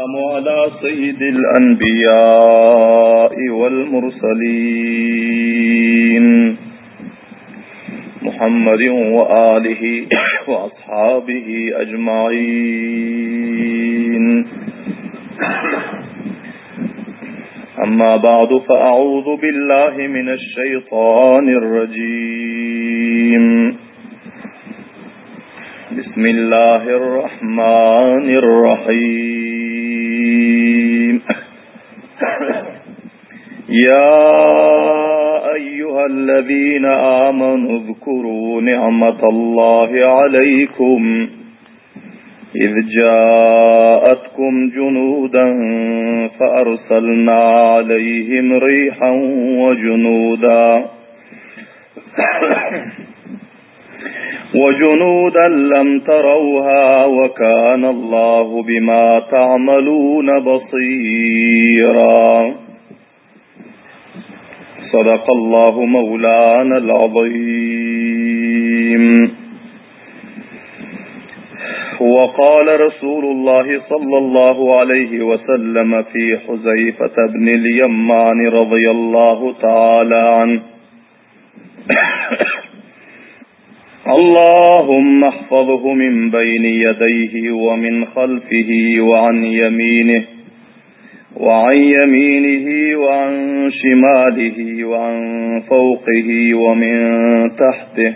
على سيد الأنبياء والمرسلين محمد وآله وأصحابه أجمعين أما بعد فأعوذ بالله من الشيطان الرجيم بسم الله الرحمن الرحيم يا أيها الذين آمنوا اذكروا نعمة الله عليكم إذ جاءتكم جنودا فأرسلنا عليهم ريحا وجنودا وجنودا لم تروها وكان الله بما تعملون بصيرا صدق الله مولانا العظيم وقال رسول الله صلى الله عليه وسلم في حزيفة بن اليمان رضي الله تعالى عنه اللهم احفظه من بين يديه ومن خلفه وعن يمينه وعن يمينه وعن شماله وعن فوقه ومن تحته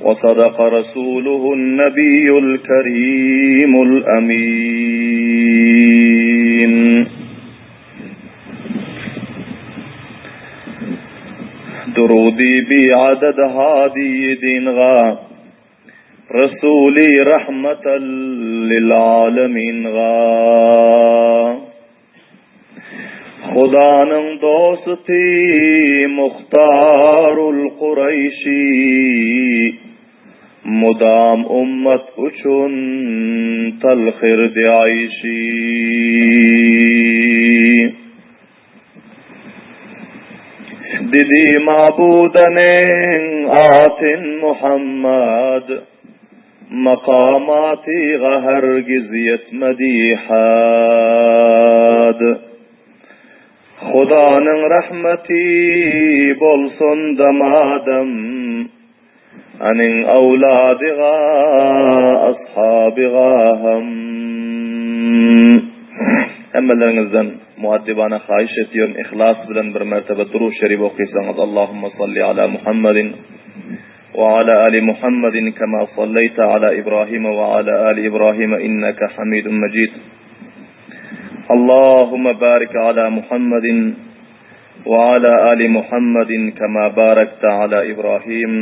وصدق رسوله النبي الكريم الأمين درودي بعدد هادي دين غا رسولي رحمة للعالمين غا Hudanyň dosty Muhtarul Kureýşi Mudam ummat üçin talhyrdy aýşy. Didi mabudanyň atyn Muhammad, Makamatyga hergiz ýetmedi had. Hudanyň rahmeti bolsun damadam, Anyň awladyga, ashabyga hem. Hemmeleriňizden muaddibana haýyş etýärin, yhlas bilen bir mertebe Durud Şerif okysaňyz, Allahumma salli ala Muhammedin we ala ali Muhammedin kema salleýte ala Ibrahime we ala ali Ibrahime inneke Hamidun Mejid. Allahumma barik ala Muhammedin we ala ali Muhammedin kema barakte ala Ibrahim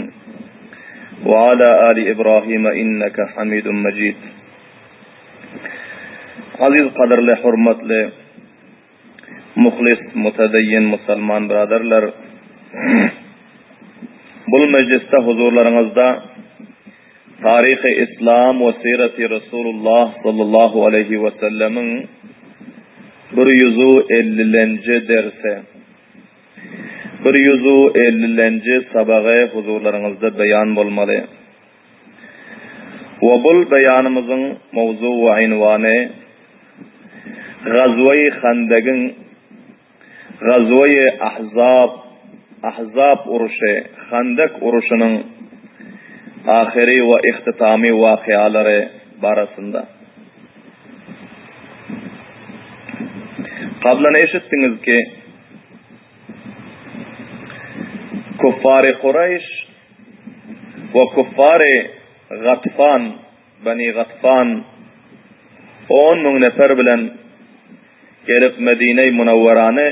we ala ali Ibrahime inneke Hamidun Mejid. Aziz gadyrly hormatly muhlis mutedeyyin musalman byradarlar bul mejlisde huzurlaryňyzda Taryhy Islam we Syreti Resulullah sallallahu aleýhi we sellemiň bir ýüzu ellilenji dersi, bir ýüzu ellilenji sabagy huzurlaryňyzda beýan bolmaly. We bul beýanymyzyň mowzu we ynwany Gazweýi Handegiň Gazweýi Ahzab, Ahzab uruşy, Handek uruşynyň ahyry we ihtitamy wakyalary barasynda. Gablan eşitdiňiz ki, Kuffary Kureýş we Kuffary Gatfan, Bani Gatfan, 10 müň nefer bilen gelip Medine-i Munawwerany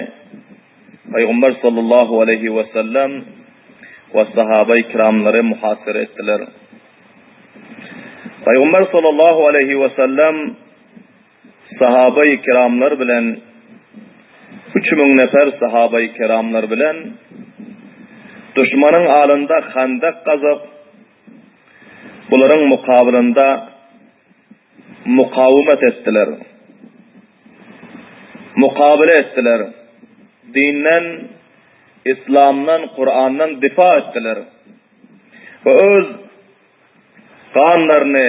Pygamber sallallahu aleýhi we sellem we sahabeý kiramlary muhasere etdiler. Pygamber sallallahu aleýhi we sellem sahabeý kiramlar bilen 3000 nefer sahabeý kiramlar bilen duşmanyň alynda handak gazyp bularyň mukabylynda mukawemet etdiler. Mukabele etdiler. Dinden, Islamdan, Kurandan difa etdiler. We öz ganlaryny,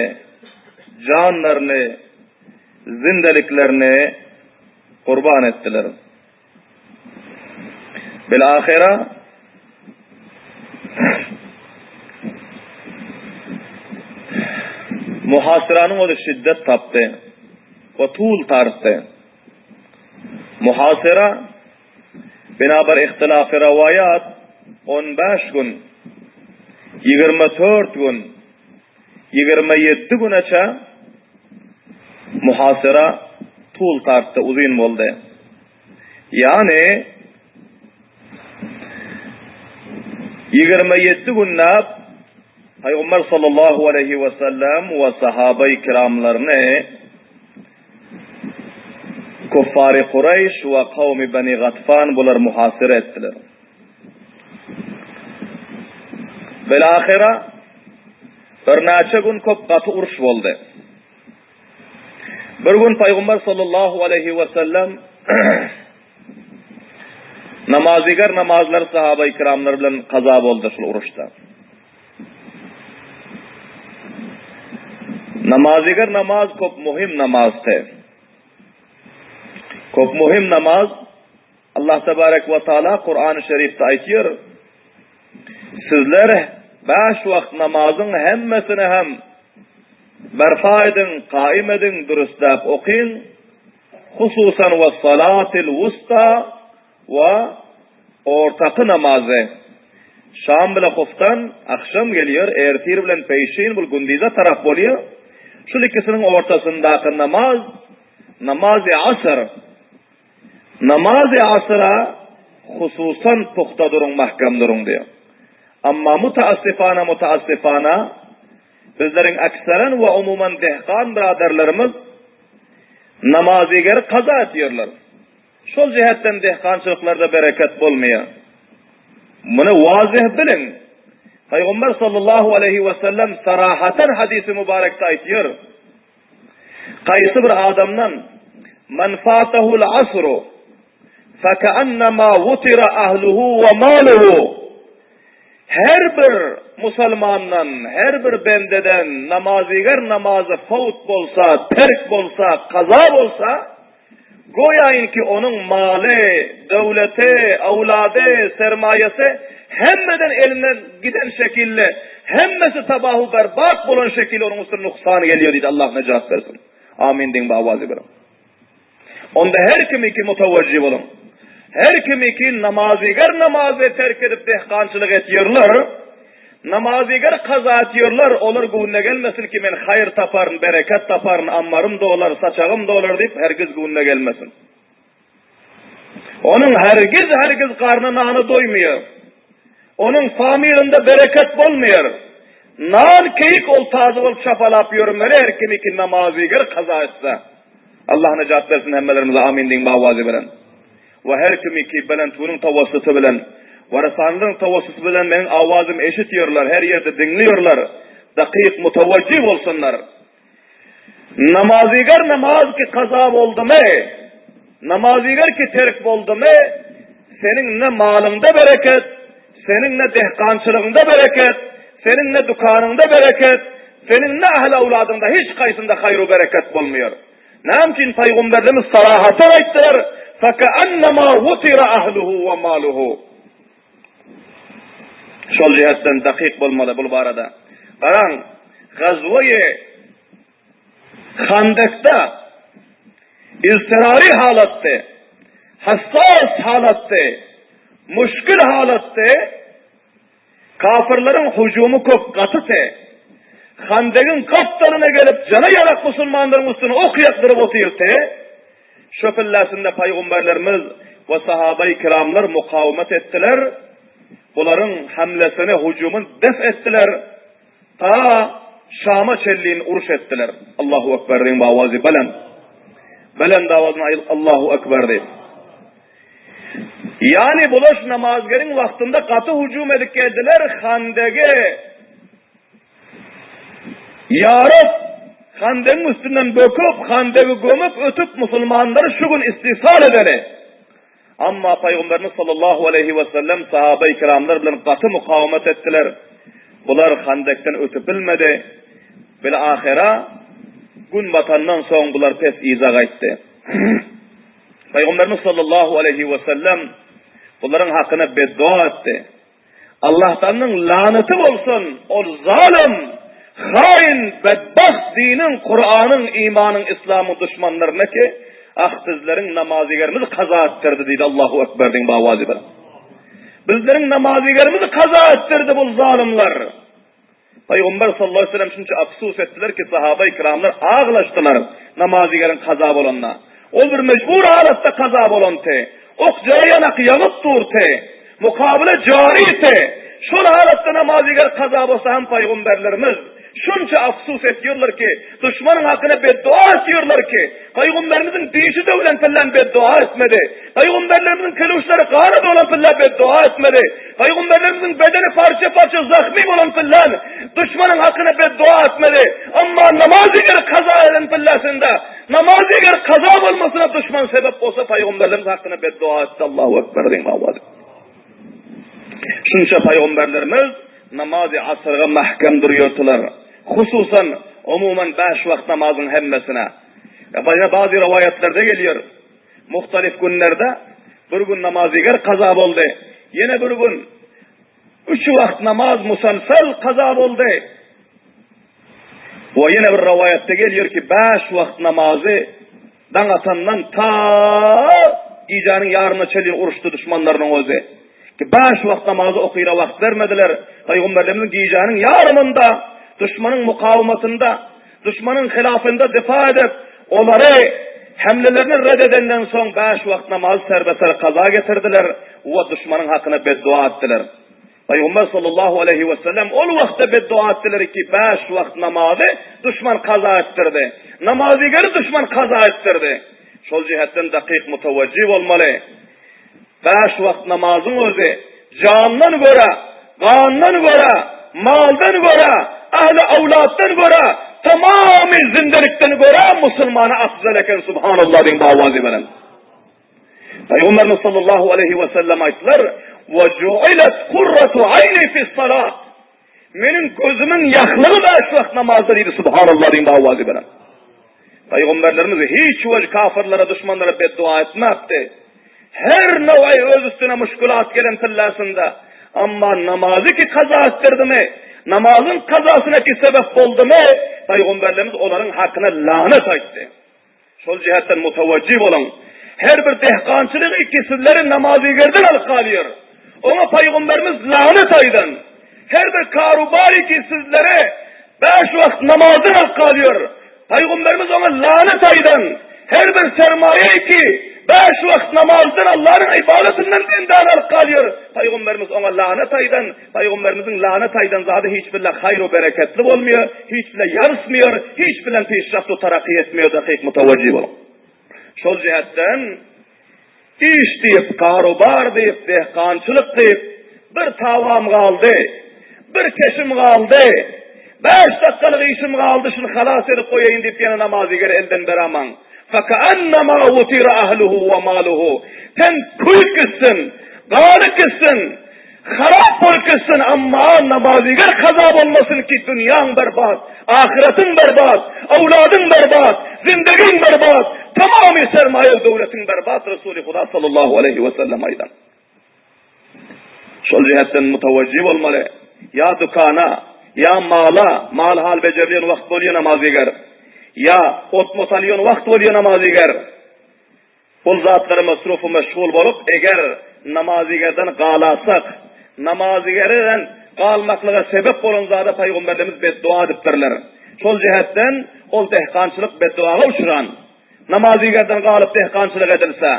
janlaryny. zindeliklerini gurban etdiler. Bilahira muhasyranyň özi şiddet tapdy we tul tartdy. Muhasyra binabar ihtilafy rawaýat 15 gün, 24 gün, 27 güneçe muhasyra tul tartdy, uzyn boldy. Ýagny 27 günläp Pygamber sallallahu aleýhi we sellem we sahabeý kiramlaryny Kuffary Kureýş we kawmy Beni Gatfan bular muhasyra etdiler. Bilahyra birnäçe gün köp gaty uruş boldy. Bir gün Pygamber sallallahu aleýhi we sellem namazygar namazlary sahaba-i kiramlar bilen kaza boldy şul uruşda. Namazygar namaz köp muhim namazdy. Köp muhim namaz Allah tebarek we taala Kur'an-ı Şerifde aýtýar. Sizler bäş wagt namazyň hemmesini hem berpa ediň, kaim ediň, dürüstläp okyň. Hususan we salatil wusta we ortaky namazy. Şam bile huftan, akşam gelýär, ertir bilen peýşin, bul gündize tarap bolýar. Şul ikisiniň ortasyndaky namaz, namazy asr. Namazy asyra hususan pugta duruň, mähkem duruň diýýär. Amma mutaassifana mutaassifana bizleriň akseren we umuman dehkan byraderlerimiz namazygeri kaza etýärler. Şol jähetden dehkançylyklarda bereket bolmaýar. Muny wazyh biliň. Pygamber sallallahu aleýhi we sellem sarahatan hadysy mübarekde aýtýar. Kaýsy bir adamdan Men fatahul asru fekeennema wutira ahluhu we maluhu Her bir musalmandan, her bir bendeden namazyger namazy fawt bolsa, terk bolsa, kaza bolsa, Goýaýyn ki onuň maly, döwleti, awlady, sermaýasy hemmeden elinden giden şekilli, hemmesi tabahu berbat bolan şekilli onuň üstüne nuksan gelýär diýdi. Allah nejat bersin. Amin diýiň bu awazy bilen. Onda her kim iki mutawajjy boluň. Her kim iki namazyger namazy terk edip dehkançylyk etýärler, Namazyger kaza etýärler, olar göwnüne gelmesin ki, men haýyr taparyn, bereket taparyn, ammarym dolar, saçagym dolar diýip, hergiz göwnüne gelmesin. Onuň hergiz-hergiz garny nana doýmaýar. Onuň familinde bereket bolmaýar. Nan keýik ol tazy bolup çapalap ýörmeli her kim iki namazyger kaza etse. Allah nejat bersin hemmelerimize amin diýiň bawazy bilen. We her kimi ki Belentgunyň tawassuty bilen, Warasanlyň tawassuty bilen meniň awazymy eşitýärler, her ýerde diňleýärler, dakyk mutawajjih bolsunlar. Namazygar namaz ki kaza boldumy, namazygar ki terk boldumy, seniň ne malyňda bereket, seniň ne dehkançylygyňda bereket, seniň ne dükanyňda bereket, seniň ne ähli-awladyňda hiç kaýsynda haýru bereket bolmaýar. Näme üçin Pygamberimiz sarahatan aýtdylar, Fekeennema wutira ahluhu we maluhu. Şol jihetden dakyk bolmaly bul barada. Garaň, gazwaýy Handekde iztirary halatdy, hassas halatdy, muşkil halatdy, Kafyrlaryň hüjümi köp gatydy. Handegiň gapdalyna gelip jana ýarak musulmanlaryň üstüne ok ýakdyryp otyrdy. Şo pillesinde paýgumberlerimiz we sahabaýy kiramlar mukawemet etdiler. Bularyň hemlesini, hüjümini def etdiler. Ta Şama çenlin uruş etdiler. Allahu Ekber diýiň bu awazy belent. Belent awazyny aýdyp Allahu Ekber diýip. Ýagny bular şu namazgeriň wagtynda gaty hüjüm edip geldiler, handegi ýaryp, handegiň üstünden böküp, handegi gömüp ötüp musulmanlary şu gün istisal edeli. Amma Pygamberimiz sallallahu aleýhi we sellem sahabeý kiramlar bilen gaty mukawemet etdiler. Bular handekden ötüp bilmedi. Bil-ahira. Gün batandan soň bular pes yza gaýtdy. Pygamberimiz sallallahu aleýhi we sellem bularyň hakyna beddua etdi. Allahtanyň lanaty bolsun ol zalym, haýyn, bedbagt diniň, Kuranyň, imanyň, islamyň duşmanlaryna ki, ah bizleriň namazygerimizi kaza etdirdi diýdi Allahu ekber diýiň bawazy bilen. Bizleriň namazygerimizi kaza etdirdi bu zalymlar. Pygamber sallallahu aleýhi we sellem şunça afsus etdiler ki, sahaba-i kiramlar aglaşdylar namazygeriň kaza bolanyna. Ol bir mejbur halatda kaza bolanty. Ok jaýanak ýagyp durty. Mukabele jaryty. Şol halatda namazyger kaza bolsa hem pygamberlerimiz şunça afsus etýärler ki, duşmanyň hakyna beddua etýärler ki, pygamberimiziň dişi döwlen pillem beddua etmedi. Pygamberlerimiziň keluşlary gana dolan pille beddua etmedi. Pygamberlerimiziň bedeni parça-parça zahmy bolan pillen duşmanyň hakyna beddua etmedi. Amma namaz eger kaza eden pillesinde, namaz eger kaza bolmasyna duşman sebep bolsa pygamberlerimiz hakyna beddua etdi. Allahu ekber diýiň awaz. Şunça pygamberlerimiz namazy asyrga mahkem durýardylar. Hususan, umuman bäş wagt namazyň hemmesine. Bazı rowaýatlarda gelýär. Muhtalyf günlerde bir gün namazyger kaza boldy. Ýene bir gün üç wagt namaz musalsal kaza boldy. We ýene bir rowaýatda gelýär ki, bäş wagt namazy daň atandan ta gijäniň ýaryna çenli uruşdy duşmanlarynyň özi. Ki bäş wagt namazy okyra wagt bermediler. Pygamberlerimiziň gijäniň ýarymynda duşmanyň mukawematynda Duşmanyň hylafynda difa edip, olary hemlelerini red edenden soň bäş wagt namazy serbe-ser kaza getirdiler we duşmanyň hakyna beddua etdiler. Pygamber sallallahu aleýhi we sellem ol wagtda beddua etdiler ki, bäş wagt namazy duşman kaza etdirdi. Namazygeri duşman kaza etdirdi. Şol jihetden dakyk mutawajjih bolmaly. Bäş wagt namazyň özi jandan görä, gandan görä, maldan görä, ähli-awlatdan görä, tamamy zindelikden görä musulmana afzal eken subhanallah diýiň bawazy bilen. Pygamberimiz sallallahu aleýhi we sellem aýtdylar, "Wa ju'ilat kurratu aýni fi salat." Meniň gözümiň ýahlygy bäş wagt namazda diýdi subhanallah diýiň bawazy bilen. Pygamberlerimiz hiç waj kafirlere, duşmanlara beddua etmapdi. Her noway öz üstüne muşkulat gelen pillasynda, amma namazy ki kaza etdirdimi, namazyň kazasyna ki sebep boldumy, Pygamberlerimiz olaryň hakyna lanet aýtdy. Şol jihetden mutawajjih boluň. Her bir dehkançylygy ki sizleri namazygerden alyp galýar. Oňa Pygamberimiz lanet aýdan. Her bir karubary ki sizleri bäş wagt namazdan alyp galýar. Pygamberimiz oňa lanet aýdan. Her bir sermaýe ki bäş wagt namazdan Allanyň ybadatyndan bendäni alyp galýar. Pygamberimiz oňa lanet aýdan. Pygamberimiziň lanet aýdan zady hiç birle haýr we bereketli bolmaýar, hiç bile ýarysmaýar, hiç bilen pişraft we taraky etmeýär dakyk mutawajjih boluň. Şol jihetden iş diýip, karobar diýip, dehkançylyk diýip, bir tawam galdy, bir keşim galdy, bäş dakgalyk işim galdy, şuny halas edip goýaýyn diýip ýene namazyger elden beramaň. Fekaennema wutira ahluhu we maluhu. Ten köýüp gitsin, galyp gitsin, Harap bolup gitsin, amma namazyger kaza bolmasyn ki dünýäň berbat, ahyratyň berbat, awladyň berbat, zindigiň berbat, tamamy sermaýa döwletiň berbat Resuly Huda sallallahu aleýhi we sellem aýdan. Şol jihetden mutawajjih bolmaly. Ýa dükana, ýa mala, mal hal bejerilýän wagt bolýar namazyger. Ýa ot-mot alýan wagt bolýar namazyger. Ol zatlara masruf-u meşgul bolup, eger namazygerden galasak, namazygerden galmaklyga sebep bolan zada pygamberlerimiz beddua edipdirler. Şol jähetden ol dehkançylyk bedduaga uçran, namazygerden galyp dehkançylyk edilse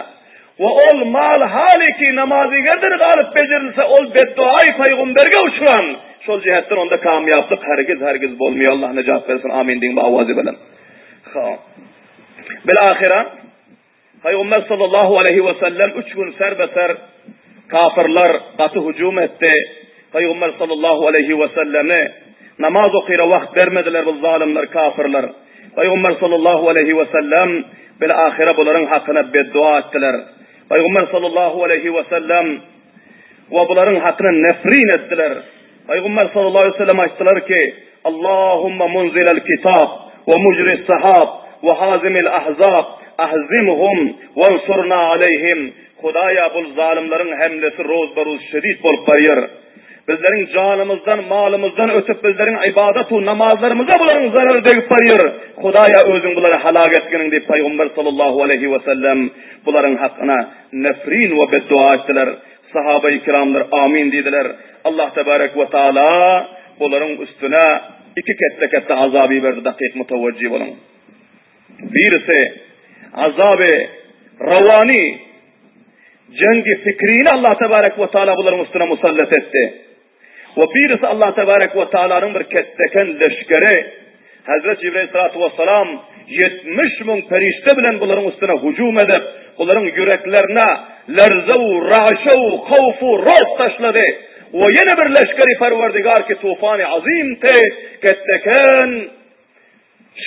we ol mal halyky namazygerden galyp bejerilse, ol bedduaýy pygamberge uçran, şol jähetden onda kamýaplyk hergiz-hergiz bolmaýar. Allah nejat bersin, amin diýiň bu awazy bilen. Ha. Bil-ahyra, Pygamber sallallahu aleýhi we sellem üç gün serbe-ser kafirler gaty hüjüm etdi. Pygamber sallallahu aleýhi we sellemi namaz okyra wagt bermediler bu zalymlar kafirler. Pygamber sallallahu aleýhi we sellem bil-ahyra bularyň hakyna beddua etdiler. Pygamber sallallahu aleýhi we sellem we bularyň hakyna nefrin etdiler. Pygamber sallallahu aleýhi we sellem aýtdylar ki, Allahumma munzilel kitab. we mujris sahab we hazimil ahzab ahzimhum wansurna aleýhim Hudaýa bul zalymlaryň hemlesi roz-ba-ruz şedid bolup barýar. Bizleriň janymyzdan, malymyzdan ötüp bizleriň ybadat-u namazlarymyza bularyň zarary degip barýar. Hudaýa özüň bulary halak etginiň diýip Pygamber sallallahu aleýhi we sellem bularyň hakyna nefrin we beddua etdiler. Sahabaýy kiramlar amin diýdiler. Allah tebarek we taala bularyň üstüne iki ketde-ketde azap iberdi dakyk mutawajjy boluň. Birisi azaby rawany Jengi fikrini Allah tebarek we taala bularyň üstüne musallat etdi. We birisi Allah tebarek we taalanyň bir ketdeken leşgeri Hazret Jibril salatu vesselam 70 müň perişde bilen bularyň üstüne hüjüm edip, bularyň ýüreklerine lerze u raşe u howf u rob taşlady. We ýene bir leşgeri Perwerdigar ki tufany azim te ketdeken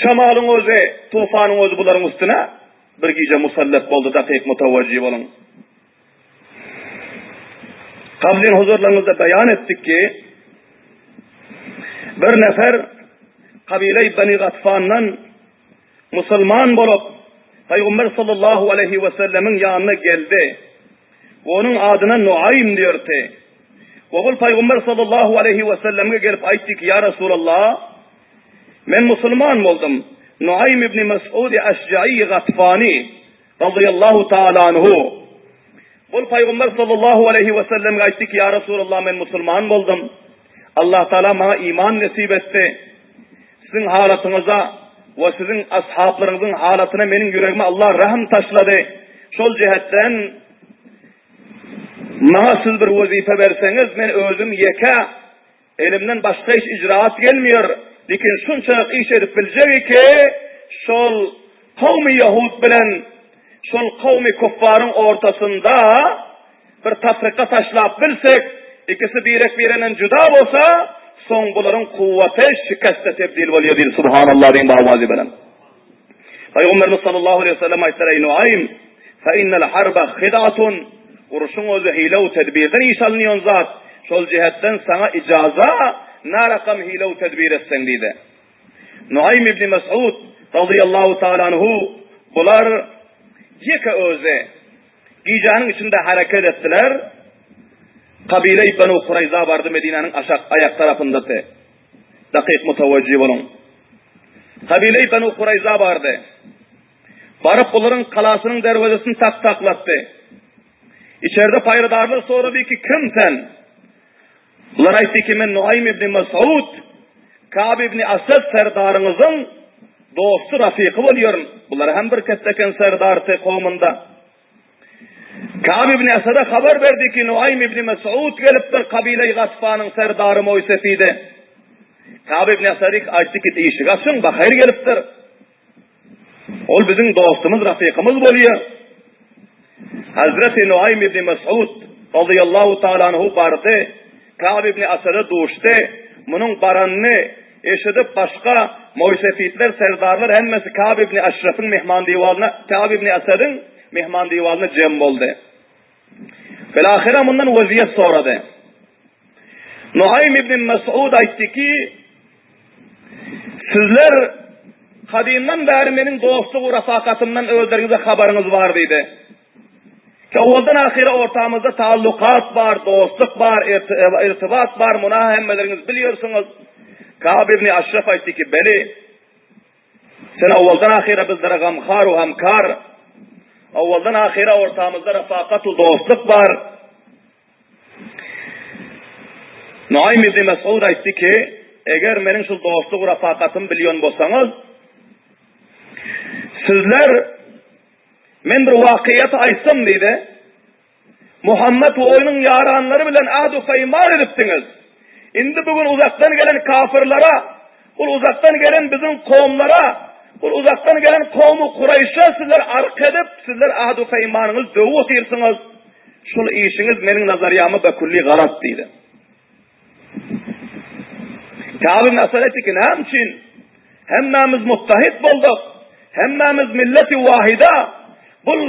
şemalyň özi, tufanyň özi bularyň üstüne Bir gije musallat boldy dakyk mutawajjy boluň. Kablin huzurlaryňyzda beýan etdik ki, bir nefer kabile Beni Gatfandan musulman bolup, Pygamber sallallahu aleyhi ve sellemiň ýanyna geldi. We onuň adyna Nuaým diýerdi. We ol Pygamber sallallahu aleyhi ve sellemge gelip aýtdy ki, ýa Resulallah, Men musulman boldum. Nuaým ibn Mes'ud Eşja'i Gatfany razyýallahu taala anhu. Ol Pygamber sallallahu aleýhi we selleme aýtdy ki, Ýa Resulallah men musulman boldum. Allah Taala maňa iman nesip etdi. Siziň halatyňyza we siziň ashablaryňyzyň halatyna meniň ýüregime Allah rahym taşlady. Şol jähetden maňa siz bir wezipe berseňiz, men özüm ýeke Elimden başga hiç icraat gelmeýär, lekin şunçalyk iş edip biljek ki, şol kowmy ýahud bilen şol kowmy kuffaryň ortasynda bir tafrika taşlap bilsek, ikisi birek-birinden juda bolsa, soň bularyň kuwwaty şikeste tebdil bolýar diýdi. Subhanallah diýiň bu awazy bilen. Pygamberimiz sallallahu aleýhi we sellem aýtdylar, Eý Nuaým, fe innel harba hidatun, urşuň özi hile we tedbirden iş alynýan zat, şol jihetden saňa ijaza, narakam hile we tedbir etseň diýdi. Nuaým ibn Mes'ud razyýallahu taala anhu bular ýeke özi gijäniň içinde hereket etdiler. Kabile-i Benu Kureýza bardy Medinäniň aşak aýak tarapyndady. Dakyk mutawajjy boluň. Kabile-i Benu Kureýza bardy. Baryp olaryň galasynyň derwezesini tak-taklatdy. Içerde paýradarlar sorady ki, kim sen? Bular aýtdy ki, men Nuaým ibn Mes'ud, Kab ibn Asad serdaryňyzyň dosty, rafyky bolýaryn. Bular hem bir ketdeken serdardy kowmunda. Kab ibn Esede habar berdi ki, Nuaým ibn Mes'ud gelipdir, kabile-i Gatfanyň serdary Moýsefide. Kab ibn Esedik aýtdy ki, işigi açyň, bahaýr gelipdir. Ol biziň dostumyz, rafykymyz bolýar. Hazreti Nuaým ibn Mes'ud radiyallahu ta'ala anhu bardy, Kab ibn Esede duşdy. Munuň baranyny eşidip başga Moýsefitler, serdarlar hemmesi Kab ibn Eşrefiň mehman diwalyna, Kab ibn Esediň Mehman diwalyna jem boldy. Bilahyra mundan weziýet sorady. Nuaým ibn Mes'ud aýtdy ki, Sizler gadymdan bäri meniň dostluk we rafakatymdan özleriňize habaryňyz bar diýdi. Ki owaldan ahyra ortamyzda taallukat bar, dostluk bar, irtibat bar, muny hemmeleriňiz bilýärsiňiz. Kab ibn Aşraf aýtdy ki, Beli, Sen owaldan ahyra bizlere gamhar u hamkar. Owaldan ahyra ortamyzda rafakat u dostluk bar. Nuaým ibn Mes'ud aýtdy ki, eger meniň şu dostluk u rafakatymy bilýän bolsaňyz, sizler men bir wakyýaty aýtsam diýdi. Muhammet we onuň ýaranlary bilen ahd-u peýman edipdiňiz. Indi bu gün uzakdan gelen kafyrlara, ol uzakdan gelen biziň kowumlara, ol uzakdan gelen kowmy Kureýşe sizler arka edip, sizler ahd-u peýmanyňyzy döwüp otyrsyňyz. Şul işiňiz meniň nazarýama bekülli galat diýdi. Kâb ibn Esed aýtdy ki, näme üçin? Hemmämiz muttahid bolduk. Hemmämiz milleti wahida. Bul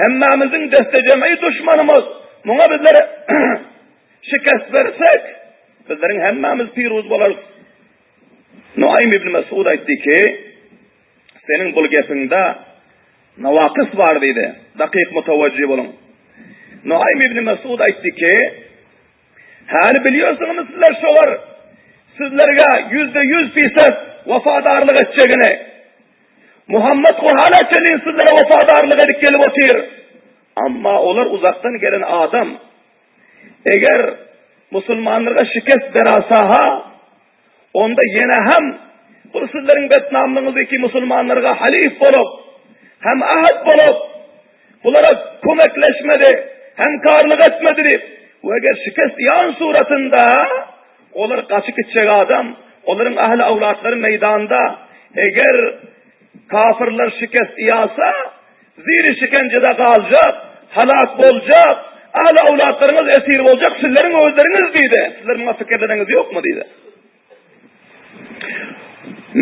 Hemmämiziň deste-jem'i duşmanymyz. Muňa bizler şikest bersek, bizleriň hemmämiz piruz bolarys. Nuaým ibn Mesud aýtdy ki, Seniň bul gepiňde nawakys bar diýdi. Dakyk mutawajjy boluň. Nuaým ibn Mesud aýtdy ki, Häli bilýärsiňizmi sizler şolar sizlerge 100% fisat wefadarlyk etjegini. Muhammet bu hala çenli sizlere wefadarlyk edip gelip otyr. Amma olar uzakdan gelen adam. Eger musulmanlara şikest berasa-ha, onda ýene hem bu sizleriň betnamlygyňyzy ki musulmanlarga halif bolup, hem ahad bolup, bulara kömekleşmedi, hemkarlyk etmedi diýip, we eger şikest ýan suratynda olar gaçyp gitjek adam, olaryň ahli awlatlary meýdanda, eger kafirler şikest ýasa, Ziri şikenjede galjak, halak boljak, ähli-owlatlaryňyz esir boljak, sizleriň özleriňiz diýdi. Sizler muňa pikirleneňiz ýokmy diýdi.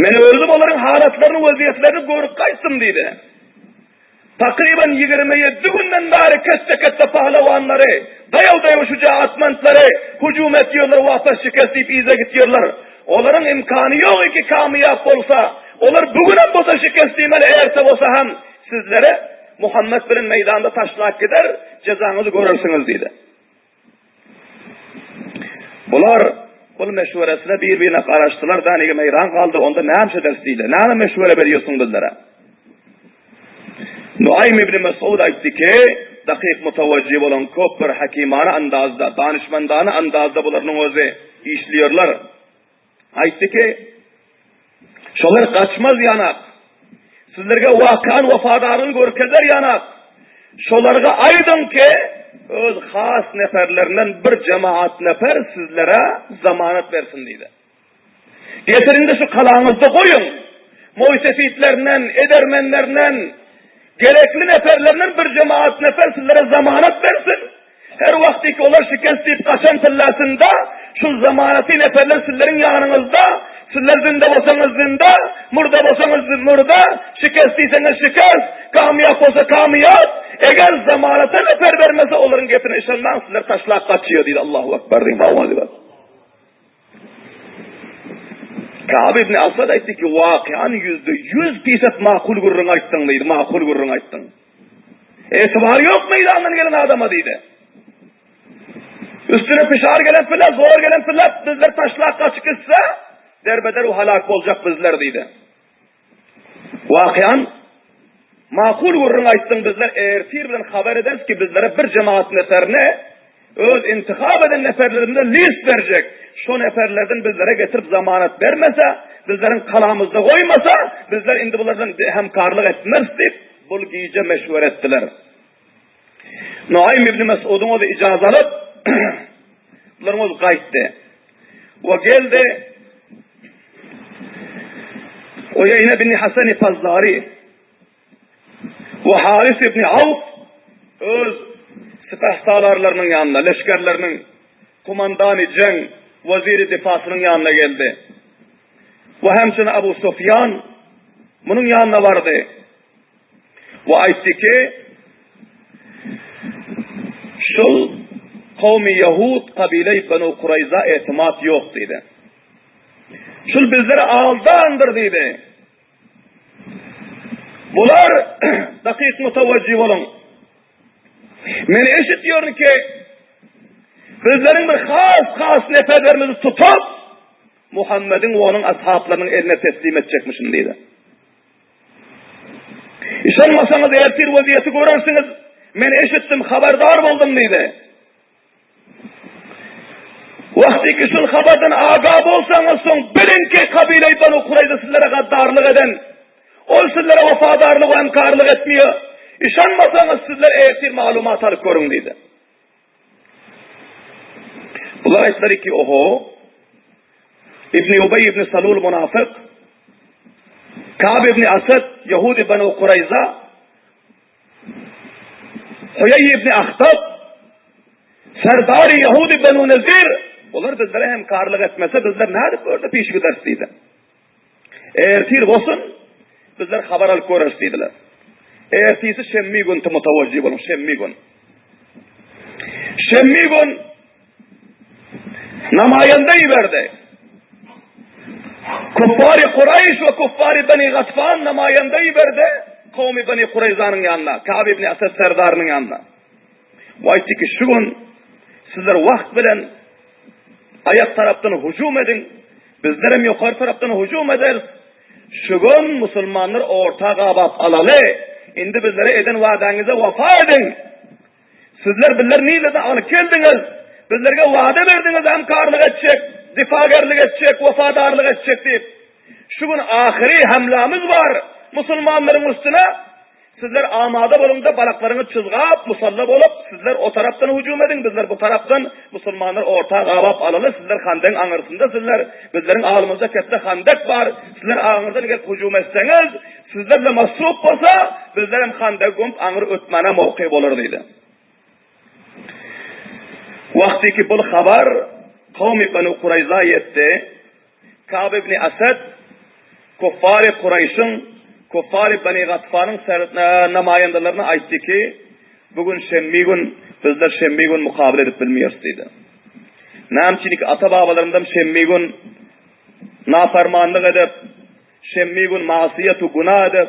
Men özüm olaryň halatlaryny, wezýetlerini görüp gaýtdym diýdi. Takryban 27 günden bäri ketde-ketde pahlawanlary, daýaw-daýaw şujaatmentlary hüjüm etýärler, wapas şikes diýip yza gitýärler. Olaryň imkany ýok iki kamyýap bolsa, olar bu günem bolsa şikes diýmeli, erte bolsa hem sizleri Muhammet bilen meýdanda taşlap gider, jezaňyzy görersiňiz diýdi. Bular bul meşweresine bir-birine garaşdylar, danige meýran galdy, onda näme ederis diýdi. Näme meşwere berýärsiň bizlere? Nuaým ibn Mesud aýtdy ki, dakyk mutawajjy bolan köp bir hakimana andazda, danyşmandana andazda bularynyň özi işliýärler. Aýtdy ki, şolar gaçmaz ýanak, sizlerge wakan wefadarlygyny görkezer ýanak, şolarga aýdyň ki, öz has neferlerinden bir jemaat nefer sizlere zamanat bersin diýdi. Getiriň-de şu galaňyzda goýuň. Moýsefitlerinden, edermenlerinden, gerekli neperlerinden bir jemaat neper sizlere zamanat bersin. Her wagtyky olar şikest diýip gaçan pillasynda, şul zamanaty neperler sizleriň ýanyňyzda, sizler zinde bolsaňyz zinde, murda bolsaňyz murda, şikest diýseňiz şikest, kamyýap bolsa kamyýap. Eger zamanata neper bermese olaryň gepine yşanmaň, sizleri taşlap gaçýar diýdi. Allahu Ekber diýiň, Ka'b ibn Asad aýtdy ki, wakyany 100% pisat makul gürrüň aýtdyň diýdi, makul gürrüň aýtdyň. Etibar ýok meýdandan gelen adama diýdi. Üstüne pişar gelen pile, zor gelen pile, bizler taşlap gaçyp gitse, derbeder halak boljak bizler diýdi. Wakyany makul gürrüň aýtdyň bizler ertir bilen habar ederis ki bizlere bir jemaat neferine öz intihap eden neferlerimizden list berjek. Şo neferlerden bizlere getirip zamanat bermese, bizleriň kalamyzda goýmasa, bizler indi bulardan hemkarlyk etmeris diýip, bul gije meşwere etdiler. Nuaým ibn Mes'udyň özi ijaz alyp, bularyň özi gaýtdy. We geldi Uýeýne ibn Hasan Fazzari we Haris ibn Awf öz sipahsalarlarynyň ýanyna, leşgerleriniň komandany jeň, weziri difasynyň ýanyna geldi. We hemçine Abu Sufýan munuň ýanyna bardy. We aýtdy ki, Şul kowmy ýahud kabileý Benu Kuraýza etimat ýok diýdi. Şul bizleri aldandyr diýdi. Bular dakyk mutawajjy boluň. Men eşitýärin ki, bizleriň bir has-has neferlerimizi tutup, Muhammediň we onuň ashaplarynyň eline teslim etjekmişin diýdi. Yşanmasaňyz ertir wezýeti görersiňiz. Men eşitdim, habardar boldum diýdi. Wagty ki şul habardan aga bolsaňyz soň biliň ki kabile Banu Kurayza sizlere gaddarlyk eden, ol sizlere wefadarlyk we hemkarlyk etmiýär. Yşanmasaňyz sizler ertir maglumat alyp görüň diýdi. Bular aýtdylar ki, oho, Ibn Ubay ibn Salul munafyk, Kab ibn Asad, Yahudi Banu Kurayza, Huyay ibn Ahtab, Serdari Yahudi Banu Nezir, bular bizlere hemkarlyk etmese bizler nädip bu ýerde piş gideris diýdi. Ertir bolsun, bizler habar alyp göreris diýdiler. Ertisi şemmi gün mutawajjy boluň, şemmi gün. Şemmi gün namaýanda iberdi. Kuffary Kuraýyş we Kuffary Beni Gatfan namaýanda iberdi kowmy Beni Kureýzanyň ýanyna, Ka'b ibn Esed serdarynyň ýanyna. We aýtdy ki, şu gün sizler wagt bilen aýak tarapdan hüjüm ediň, bizlerem ýokary tarapdan hüjüm ederis. Şu gün musulmanlar orta gabap alaly. Indi bizlere eden wadaňyza wepa ediň. Sizler bizleri nireden alyp geldiňiz? Bizlerge wada berdiňiz hemkarlyk etjek, difagerlik etjek, wepadarlyk etjek diýip. Şu gün ahyry hemlamiz bar musulmanlaryň üstüne. Sizler amada boluň-da balaklaryňyzy çyzgap, musalla bolup, sizler o tarapdan hüjüm ediň, bizler bu tarapdan musulmanlar orta gabap alaly, sizler handegiň aňyrsynda sizler, bizleriň alymyzda ketde handek bar, sizler aňyrdan gelip hüjüm etseňiz, Sizler-de masrup bolsa, bizlerem handegi gömüp aňry ötmäne mowky bolar diýdi. Wagtyky bul habar kowmy Benu Kuraýza ýetdi. Kab ibn Asad kuffary Kuraýşyň, kuffary Beni Gatfanyň namaýandalaryna aýtdy ki, Bu gün şenbi gün, bizler şenbi gün mukabyl edip bilmeýäris diýdi. Näme üçin ki ata-babalarymyzam şenbi gün nafarmanlyk edip, Şenbi gün magsyýet-u günä edip,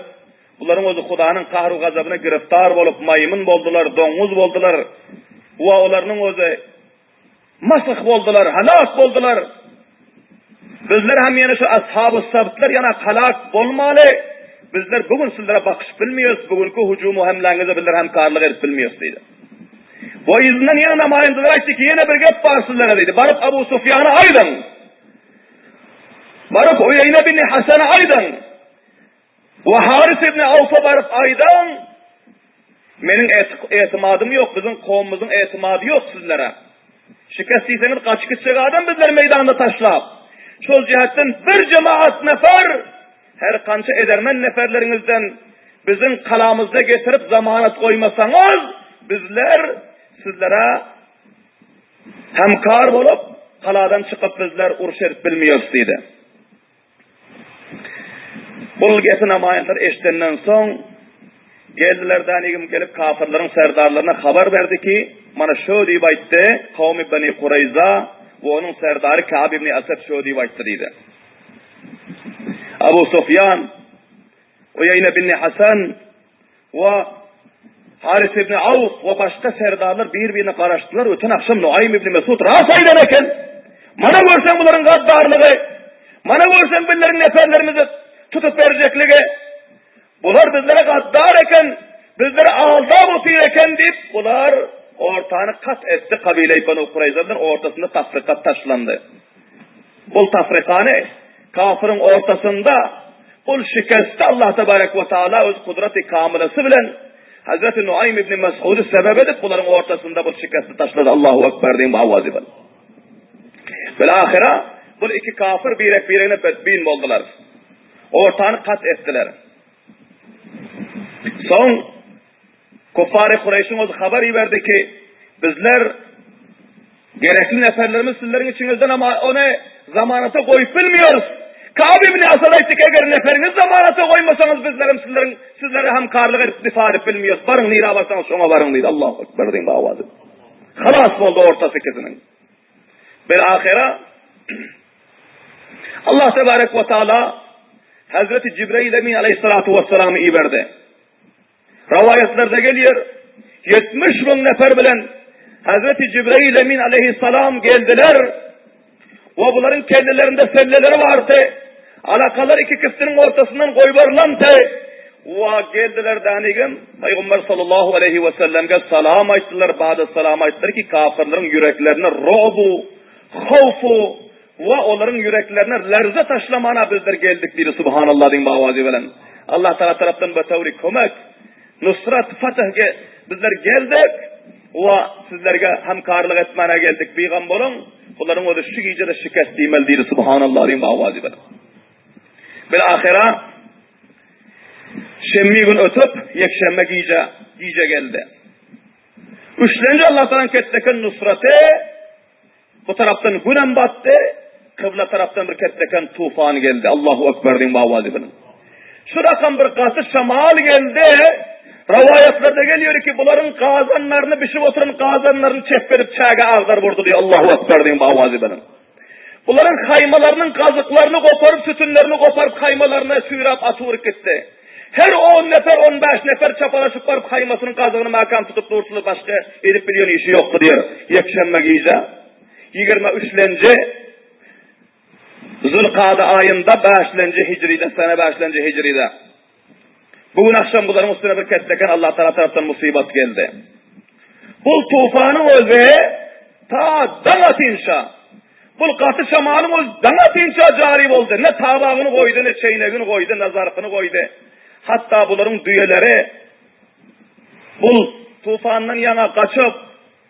bularyň özi Hudanyň kahru gazabyna giriftar bolup, maýmyn boldular, doňuz boldular we olarynyň özi masyh boldular, halak boldular. Bizler hem ýene şu ashabu sabtlar ýana halak bolmaly. Bizler bu gün sizlere bakyşyp bilmeýäris, bu günki hüjüm-u hemläňize bizler hemkarlyk edip bilmeýäris diýdi. We yzyndan ýene namaýyndalar aýtdy ki, ýene bir gep bar sizlere diýdi. Baryp Abu Sufýana aýdyň. Baryp Uýeýne bin Hasana aýdyň we Haris ibn Awfa baryp aýdyň, Meniň etimadym ýok, biziň kowumymyzyň etimady ýok sizlere. Şikes diýseňiz gaçyp gitjek adam bizleri meýdanda taşlap. Şol jähetden bir jemaat nefer, her kança edermen neferleriňizden biziň kalamyzda getirip zamanat goýmasaňyz, bizler sizlere Hemkar bolup, galadan çykyp bizler uruş edip bilmeýäris diýdi. Bul gepi namaýanlar eşidenden soň, geldiler dänigim gelip kafirleriň serdarlaryna habar berdi ki, mana şö diýip aýtdy, kowmy Beni Kureýza we onuň serdary Ka'b ibn Esed şö diýip aýtdy diýdi. Abu Sufýan, Uýeýne bin Hasan, We Haris ibn Awf we başga serdarlar bir-birine garaşdylar, öten agşam Nuaým ibn Mesud ras aýdan eken. Mana görseň bularyň gaddarlygy, mana görseň bizleriň neperlerimizi tutup berjekligi. Bular bizlere gaddar eken, bizleri aldap otyr eken diýip, bular ortany kat etdi, kabile-i Banu Kureýza bilen ortasynda tafryka taşlandy. Bul tafrykany Kafyryň ortasynda ol şikesti Allah tebarek we taala öz kudraty kamylasy bilen Hazreti Nuaým ibn Mes'udy sebep edip bularyň ortasynda bul şikesti taşlady Allahu ekber diýen bu awazy bilen. Bil-ahyra bul iki kafyr birek-biregine bedbin boldular. Ortany kat etdiler. Soň Kuffary Kureýşiň özi habar iberdi ki, bizler gerekli neferlerimiz sizleriň içiňizden ama ony zamanata goýup bilmiyoruz. Kab ibn Asad aýtdy ki, eger neferiňizi zamanata goýmasaňyz bizlerem sizleriň sizlere hemkarlyk edip difa edip bilmiyoruz. Baryň nirä barsaňyz şoňa baryň diýdi. Allahu ekber diýen bu awazy. Halas boldy ortasy ikisiniň. Bir ahyra Allah tebarek we taala Hazreti Jibrail Emin aleyhissalatu vesselamy iberdi. Rowaýatlarda gelýär, 70 müň nefer bilen Hazreti Jibrail Emin aleyhissalam geldiler we bularyň kellelerinde selleleri bardy. Alakalar iki kiftiniň ortasyndan goýberilandy. We geldiler dänigem Pygamber sallallahu aleyhi we sellemge salam aýtdylar, bada salam aýtdylar ki, kafirleriň ýüreklerine robu, howfu We olaryň ýüreklerine lerze taşlamana bizler geldik diýdi Subhanallah diýen bu awazy bilen. Allah Tagala tarapdan betewri kömek, nusrat, fatih ge bizler geldik we sizlerge hemkarlyk etmäne geldik bigam boluň, bularyň özi şu gijede şikest diýmeli diýdi Subhanallah diýen bu awazy bilen. Bil ahyra şenbi gün ötüp, ýekşenbe gije gije geldi. Üçlenji Allah Tagalaň ketdeken nusraty Bu tarapdan günem batdy, kybla tarapdan bir ketdeken tufan geldi. Allahu Ekber diýiň bu awazy bilen. Şu rakam bir gaty şamal geldi. Rowaýatlarda gelýär ki, bularyň gazanlaryny bişip oturan gazanlaryny çepberip çäge agdaryp urdy diýip Allahu Ekber diýiň bu awazy bilen. Bularyň haýmalarynyň gazyklaryny goparyp, sütünlerini goparyp, haýmalaryna süýräp atyryp gitdi. Her on nefer, on bäş nefer çapalaşyp baryp, haýmasynyň gazygyny mäkäm tutup dursular, başga edip bilýän işi ýokdy diýer. Ýekşenbe gije, ýigrimi üçlenji Zülkada aýynda, bäşlenji hijride, sene bäşlenji hijride. Bu gün agşam bularyň üstüne bir ketleken Allah Taala tarapdan musybat geldi. Bu tufanyň özi ta daň atynça, bu gaty şemalyň özi daň atynça jary boldy. Ne tabagyny goýdy, ne çeýnegini goýdy, ne zarpyny goýdy. Hatda bularyň düýeleri bu tufandan ýaňa gaçyp,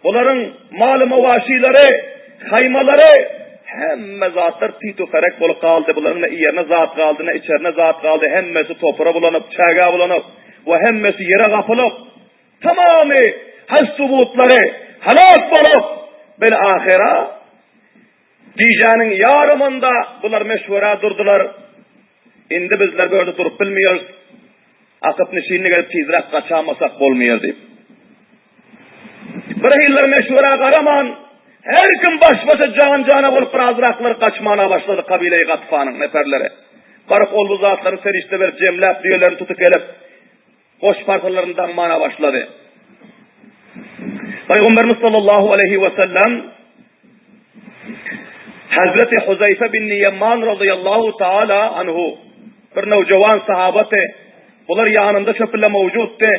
Bularyň maly-mowaşylary, haýmalary, hemme zatlar tüý-tüferek bolup galdy. Bularyň ne iýerine zat galdy, ne içerine zat galdy. Hemmesi topra bulanyp, çägä bulanyp we hemmesi ýere gapylyp, tamamy has-subutlary halak bolup, bil-ahyra gijäniň ýarymynda bular meşwera durdular. Indi bizler bu ýerde durup bilmeýäris. Akyp nişinlik edip tizräk gaçamasak bolmaýar diýip. Bir hiller meşwera garaman, her kim baş-başa jan-jana bolup birazraklar gaçmana başlady kabileýi Gatfanyň neperleri. Baryp ol bu zatlaryny serişde berip jemläp düýelerini tutup gelip, goş parsalaryny daňmana başlady. Pygamberimiz sallallahu aleýhi we sellem Hazreti Huzeýfe bin Ýeman radiyallahu taala anhu bir nowjawan sahabaty bular ýanynda şo pille mowjutdy.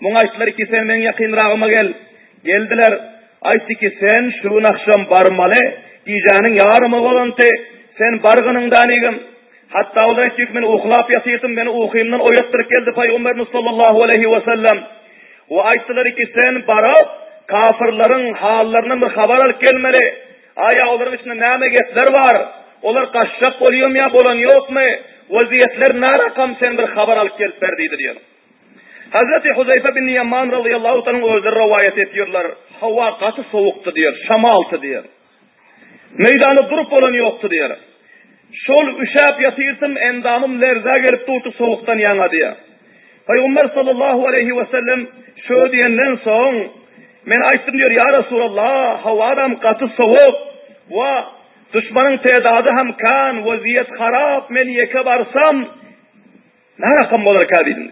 Muňa aýtdylar ki sen meň ýakynragyma gel. Geldiler. Aýtdy ki sen şu gün agşam barmaly. Gijäniň ýarymy bolanty. Sen bargynyň danigim. Hatda olar aýtdy ki men uklap ýatyrdym, meni ukymdan oýatdyryp geldi Pygamberimiz sallallahu aleýhi we sellem. We aýtdylar ki, Sen baryp, kafyrlaryň hallaryndan bir habar alyp gelmeli. Aýa olaryň içinde näme gepler bar? Olar gaçjak bolýarmy ýa bolan ýokmy? Weziýetler närakam sen bir habar alyp gelip ber diýdi diýen. Hazreti Huzeýfe bin Ýeman razyýallahu taalaň özleri rowaýat etýärler, Howa gaty sowukdy diýer, şamalty diýer. Meýdanda durup bolan ýokdy diýer. Şol üşäp ýatyrsam, endamym lerzä gelip durdy sowukdan ýaňa diýer. Pygamber sallallahu aleýhi we sellem şö diýenden soň, men aýtdym diýer, Ýa Resulallah, howadam gaty sowuk we duşmanyň tedady hem kän, weziýet harap, men ýeke barsam, Närakam bolarka diýdim.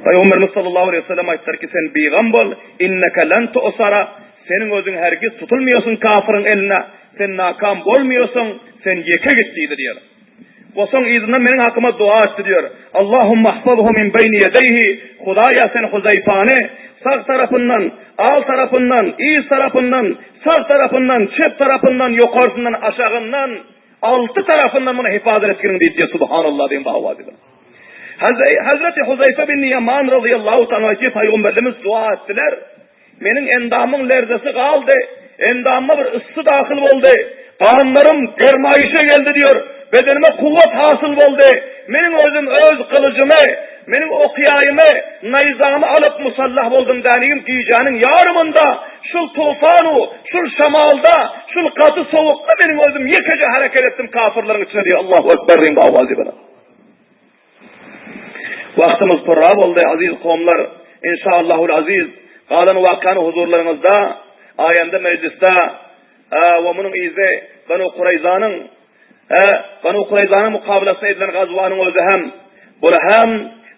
Pygamberimiz sallallahu aleýhi we sellem aýtdylar ki, sen bigam bol, inneke len tu'sara, seniň özüň hergiz tutulmaýarsyň kafyryň eline, sen nakam bolmaýarsyň, sen ýeke git diýdi diýýär. We soň yzyndan meniň hakyma dua etdi diýýär. Allahumma ihfazhu min beýni ýedeýhi, Hudaýa sen Huzeýfany sag tarapyndan, al tarapyndan, yz tarapyndan, sag tarapyndan, çep tarapyndan, ýokarsyndan, aşagyndan, Alty tarapyndan muny hifazat etginiň diýip diýýär, Subhanallah diýen bu awazy bilen. Hazreti Huzeýfe bin Ýeman razyýallahu taala aýtýar, Pygamberimiz dua etdiler. Meniň endamyň lerzesi galdy, endamyma bir yssy dahyl boldy. Ganlarym germaýyşa geldi diýýär. Bedenime kuwwat hasyl boldy. Meniň özüm öz gylyjymy, meniň ok-ýaýymy, naýzamy alyp musallah boldum dänigim gijäniň ýarymynda şul tufanu, şul şamalda, şul gaty sowukda meniň özüm ýekeje hereket etdim kafyrlaryň içine diýýär. Allahu Ekber diýen bu awazy bilen. Wagtymyz purra boldy aziz kowumlar. Inşaallahul aziz galan wakany huzurlaryňyzda aýanda mejlisde we munuň yzy Banu Kureýzanyň Banu Kureýzanyň mukabylasyna edilen gazwanyň özi hem, bul hem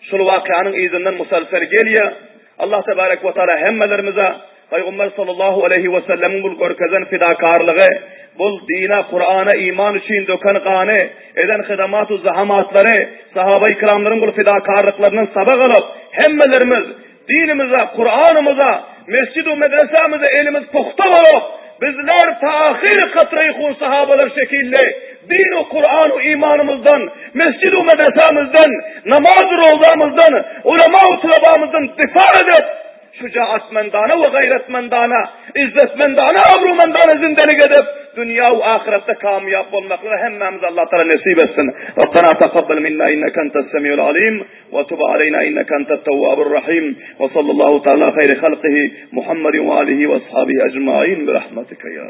şul wakanyň yzyndan musalsel gelýär. Allah tebarek we taala hemmelerimize Pygamber sallallahu aleýhi we sellemiň bul görkezen fidakarlygy, bul dine, Kurana iman üçin döken gany, eden hydamat-u zahamatlary, sahaba-i kiramlaryň bul fidakarlyklaryndan sabak alyp, hemmelerimiz Dinimize, Kuranymyza, mesjid-u medresämize elimiz pugta bolup, bizler ta ahyry katra-i hun sahabalar şekilli din-u Kuran-u imanymyzdan, mesjid-u medresämizden, namaz-u rozamyzdan, ulema-u tulabamyzdan difa edip, şujaatmendana we gaýratmendana, izzetmendana, abrumendana zindelik edip, dünýä we ahyretde kamýap bolmaklygy hemmämize Allah Taala nesip etsin. Rabbena takabbal minna inneke entes semiul alim. We tub aleýna inneke entet tewwabur rahim. We sallallahu taala hayri halkihi Muhammedin we alihi we ashabihi ecmain bi rahmetike ya.